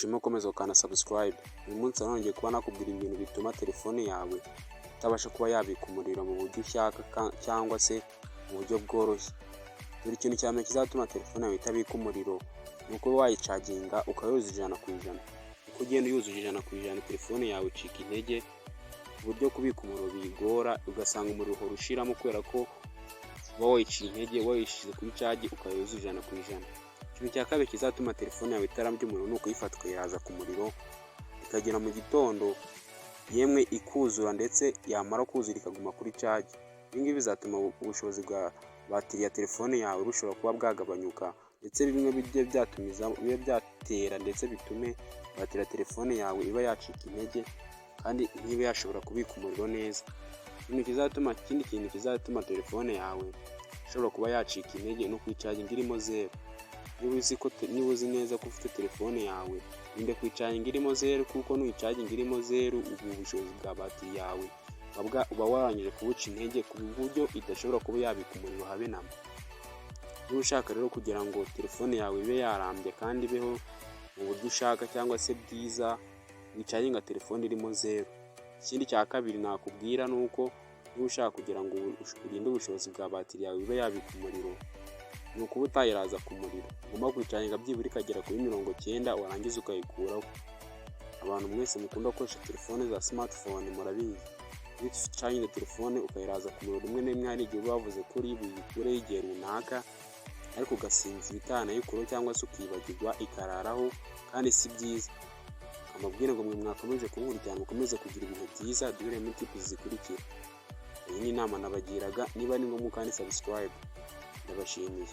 Ushime ukomeza ukanda subscribe. Uyu munsi nongeye kuba nakubwira ibintu bituma telefone yawe itabasha kuba yabika umuriro mu buryo ushaka cyangwa se mu buryo bworoshye. Dore ikintu cya mbere kizatuma telefone yawe itabika umuriro ni uko wayicaginga ukayuzuza 100%. Uko ugenda uyujuje 100%, telefone yawe icika intege ku buryo kubika umuriro biyigora, ugasanga umuriro uhora ushiramo kubera ko uba wayiciye intege, wayishyize kuri charge ukayuzuza 100%. Ikintu cya kabiri kizatuma telefone yawe itarambya umuriro ni ukuyifata ukayiraza ku muriro ikagera mu gitondo yemwe ikuzura, ndetse yamara kuzura ikaguma kuri charge. Ibi ngibi bizatuma ubushobozi bwa batiri ya telefone yawe bushobora kuba bwagabanyuka, ndetse bimwe bijye byatumiza bibe byatera, ndetse bitume batiri ya telefone yawe iba yacika intege kandi ntibe yashobora kubika umuriro neza. Ikindi kintu kizatuma telefone yawe ishobora kuba yacika intege ni ukuyicaginga irimo zeru. Niba uzi neza ko ufite telefone yawe, irinde kuyicaginga irimo zeru, kuko nuyicaginga irimo zeru, ubu ubushobozi bwa batiri yawe uba warangije kubuca intege ku buryo idashobora kuba yabika umuriro habe namba. Niba ushaka rero kugira ngo telefone yawe ibe yarambye kandi ibeho mu buryo ushaka cyangwa se bwiza, wicaginga telefone irimo zeru. Ikindi cya kabiri nakubwira ni uko niba ushaka kugira ngo urinde ubushobozi bwa batiri yawe ibe yabika umuriro, ni ukuba utayiraza ku muriro. Ugomba kuyicaginga byibura ikagera kuri 90, warangiza ukayikuraho. Abantu mwese mukunda gukoresha telefone za smartphone murabizi. Iyo ucaginze telefone ukayiraza ku muriro, rimwe na rimwe hari igihe uba wavuze ko uri buyikureho igihe runaka, ariko ugasinzira utanayikuyeho cyangwa se ukibagirwa ikararaho, kandi si byiza. Amabwire ngo mwe mwakomeje kunkurikirana, mukomeze kugira ibihe byiza, duhure muri tips zikurikira. Iyi ni inama nabagiraga, niba ari ngombwa kandi subscribe. Ndabashimiye.